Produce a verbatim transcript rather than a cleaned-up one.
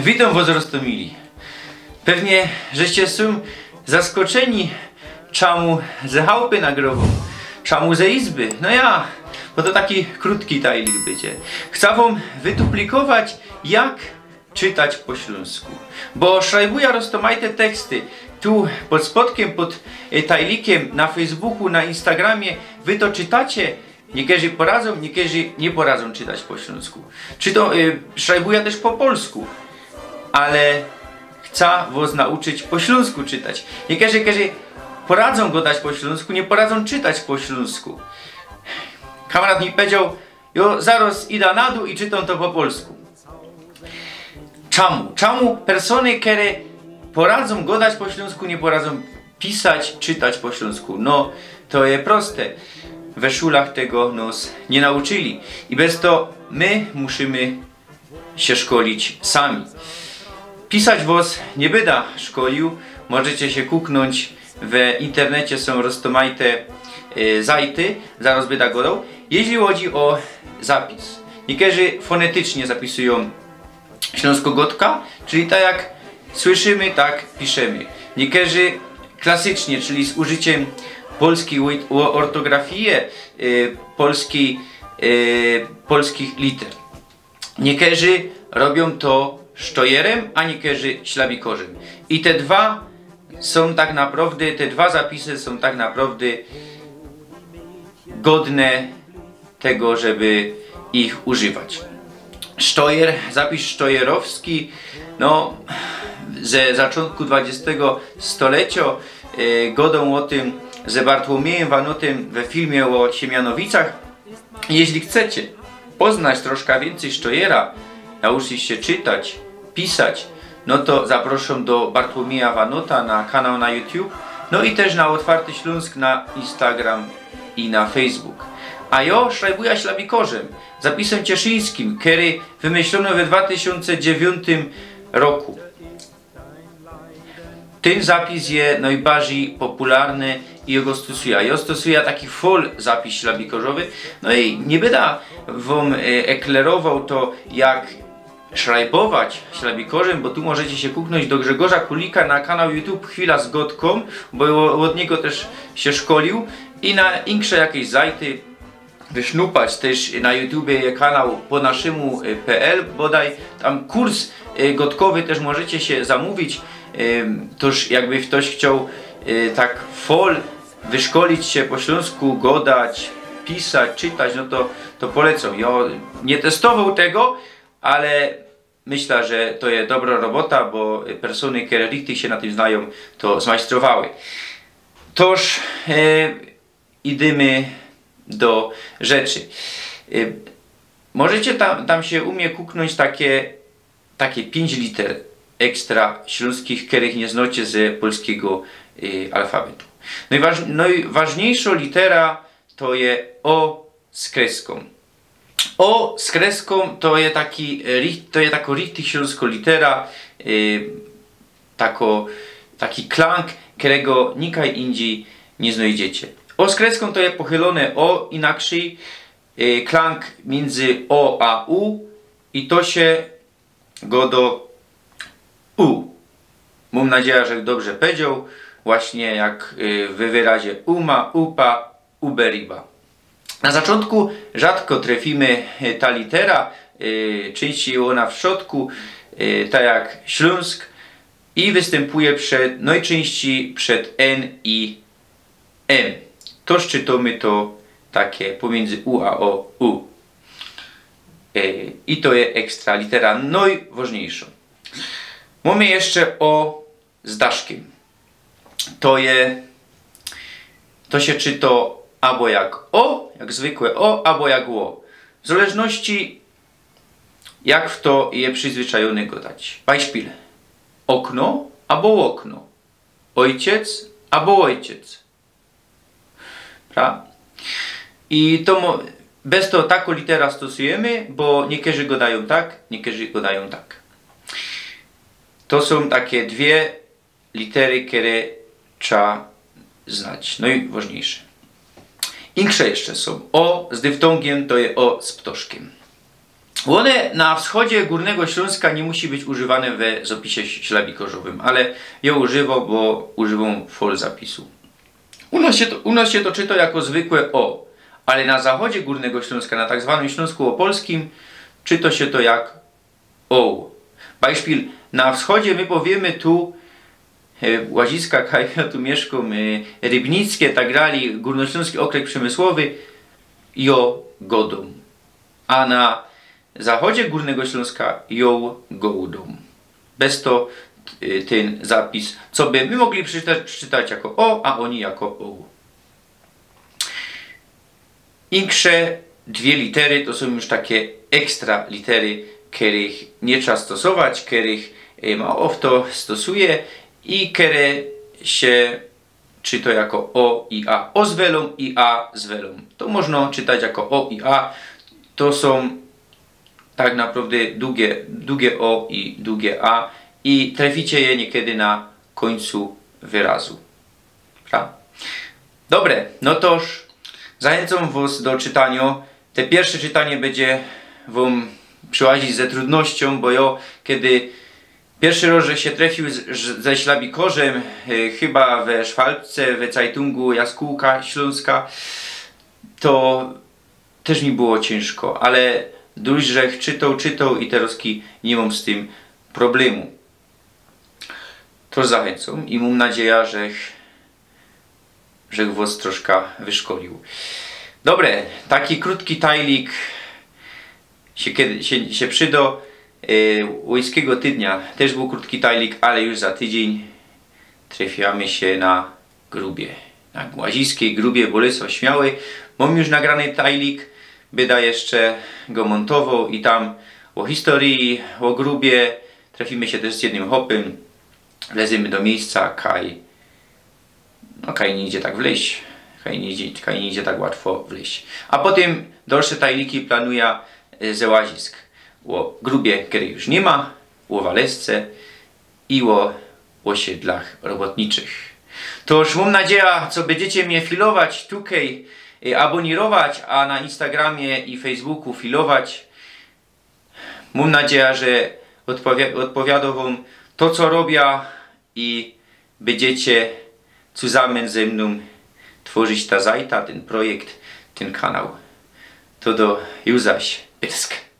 Witōm wos, roztōmili. Pewnie żeście sōm zaskoczyni, czamu ze chałpy nagrowōm, czamu ze izby. No ja, bo to taki krōtki tajlik bydzie. Chcã wōm wyduplikować, jak czytać po ślōnsku. Bo szrajbuja roztōmajte teksty. Tu pod spodkiym, pod, e, tajlikiym na Facebooku, na Instagramie wy to czytacie. Niykerzy poradzōm, niykerzy niy poradzōm czytać po ślōnsku. Czy to, y, szrajbuja tyż po polsku, ale chcã wos nauczyć po ślōnsku czytać. Niykerzy, kerzi poradzōm godać po ślōnsku, niy poradzōm czytać po ślōnsku. Kamrat mi powiedzioł: „Jo zarŏz idã na dōł i czytōm to po polsku”. Czamu? Czamu persōny, kere poradzōm godać po ślōnsku, niy poradzōm pisać, czytać po ślōnsku? No, to je proste. We szulach tego nos niy nauczyli. I bez to my musimy sie szkolić sami. Pisać wos niy byda szkolił, możecie sie kuknōńć, we internecie sōm roztōmajte, e, zajty, zarŏz byda godoł. Jeźli chodzi o zapis, niykerzy fonetycznie zapisujōm ślōnskŏ godka, czyli tak jak słyszymy, tak piszymy. Niykerzy klasycznie, czyli z użyciym polskij ôj-, ô-, ôrtografije, y, polskij, y, polskich liter. Niykerzy robiōm to sztojerym, a niykerzy ślabikorzym. I te dwa sōm tak naprŏwdy, te dwa zapisy sōm tak naprŏwdy godne tego, żeby ich używać. Sztojer, zapis sztojerowski, no, ze zaczōntku dwudziestego stoleciŏ, e, godōm ô tym ze Bartłōmiyjym Wanotym we filmie ô Siemianowicach. Jeźli chcecie poznać troszka wiyncyj sztojera, nauczyć sie czytać, pisać, no to zaprŏszōm do Bartłōmiyja Wanota na kanał na YouTube, no i tyż na Otwarty Ślōnsk na Instagram i na Facebook. A jo szrajbuja ślabikorzym, zapisym cieszyńskim, kery wymyślono we dwa tysiōnce dziewiōntym roku. Tyn zapis je nojbardzij popularny i jo go stosuja. Jo stosuja taki fol zapis ślabikorzowy. No i niy byda wōm, e, eklerowoł to, jak szrajbować ślabikorzym, bo tu możecie sie kuknōńć do Grzegorza Kulika na kanał YouTube Chwila z Godkōm, bo ô-, ôd niego tyż sie szkolił, i na insze jakeś zajty wysznupać. Tyż na YouTubie je kanał po naszymu, e, P L bodaj, tam kurs, e, godkowy tyż możecie sie zamōwić. Em, tōż jakby ftoś chcioł, e, tak fol wyszkolić sie po ślōnsku godać, pisać, czytać, no to, to polecōm. Jo niy testowoł tego, ale myśla, że to je dobrŏ robota, bo persōny, kere richtig sie na tym znajōm, to zmajstrowały. Tōż, e, idymy do rzeczy. E, możecie tam, tam sie u mie kuknōńć takie, takie piyńć liter ekstra ślōnskich, kerych niy znŏcie ze polskigo, e, alfabetu. Nojważ-, nojważniyjszŏ litera to je O z kreskōm. O z kreskōm to je taki, e, rich-, to je tako richtig ślōnsko litera, e, tako, taki klang, kerego nikaj indzij niy znojdziecie. O z kreskōm to je pochylōne O, inakszyj, e, klang miyndzy O a U, i to sie godo u. Mōm nadzieja, że dobrze powiedzioł, właśnie jak, e, we wyrazie uma, upa, uberiba. Na zaczōntku rzadko trefimy, e, ta litera, e, czynścij ôna w przodku, e, tak jak Ślōnsk, i wystympuje przed, nojczynścij przed N i M. To szczytōmy to takie pomiyndzy U a O, U. E, i to je ekstra litera, nojwożniyjszŏ. Mōmy jeszcze O z daszkym. To je, to sie czyto abo jak O, jak zwykłe O, abo jak Ło. W zależności, jak fto je przyzwyczajōny godać. Bajszpil. Okno abo łokno. Ôjciec abo łojciec. Pra? I to mo-, bez to tako litera stosujymy, bo niykerzy godajōm tak, niykerzy godajōm tak. To sōm takie dwie litery, kere trza znać. Nojwożniyjsze. Insze jeszcze sōm. O z dyftōngiym to je O z ptoszkiym. Ône na wschodzie Gōrnego Ślōnska niy musi być używane we zapisie ślabikorzowym, ale jŏ używōm, bo używōm fol zapisu. U nŏs sie to, u nŏs sie to czyto jako zwykłe o, ale na zachodzie Gōrnego Ślōnska, na tak zwanym Ślōnsku Ôpolskim, czyto sie to jak oł. Bajszpil, na wschodzie my powiymy tu, e, Łaziska, kaj jŏ tu miyszkōm, e, Rybnickie, tak dalij, Gōrnośląski Okręg Przemysłowy, jŏ godōm. A na zachodzie Gōrnego Ślōnska jŏ gołdōm. Bez to, y, tyn zapis, co by my mogli przeczytać, przeczytać jako o, a ôni jako oł. Insze dwie litery to sōm już take ekstra litery, kerych niy trza stosować, kerych, y, mało fto stosuje i kere sie czyto jako o i a. O z welōm i a z welōm. To można czytać jako o i a. To sōm tak naprŏwdã dugie, dugie o i dugie a. I treficie je niykedy na kōńcu wyrazu. Pra? Dobre, no toż zachynczōm wŏs do czytaniŏ. Te piyrsze czytanie bydzie wōm przełazić ze trudnościōm, bo jŏ kedy piyrszy rŏz żech sie trefił z, z, ze ślabikorzym, y, chyba we szwalbce, we cajtungu Jaskōłka Ślōnska, to tyż mi było ciynżko, ale duś żech czytoł, czytoł i terŏzki niy mōm z tym problemu. To zachynczōm i mōm nadzieja, żech żech wŏs troszka wyszkolił. Dobre, taki krōtki tajlik sie, kedy, sie, sie przydŏ. Y, Ôjskigo Tydnia tyż bōł krōtki tajlik, ale już za tydziyń. Trefiōmy sie na Grubie. Na Łaziskij, Grubie, Bolesław Śmiały. Mōm już nagrany tajlik, byda jeszcze go mōntowoł i tam ô historyji, ô Grubie. Trefiymy sie tyż z jednym chopym. Wlezymy do miyjsca, kaj, no, kaj niy idzie tak wlyź, kaj niy idzie, kaj niy idzie tak łatwo wlyź. A potym dalsze tajliki planuja, y, ze Łazisk. Ô Grubie, kerej już niy ma, ô Walesce i ô ôsiedlach robotniczych. Toż mōm nadzieja, co bydziecie mie filować tukej, y, abōnirować, a na Instagramie i Facebooku filować. Mōm nadzieja, że ôdpowi-, ôdpowiadŏ wōm to, co robia, i bydziecie cuzamyn ze mnōm tworzić ta zajta, tyn projekt, tyn kanał. To do juzaś, pysk.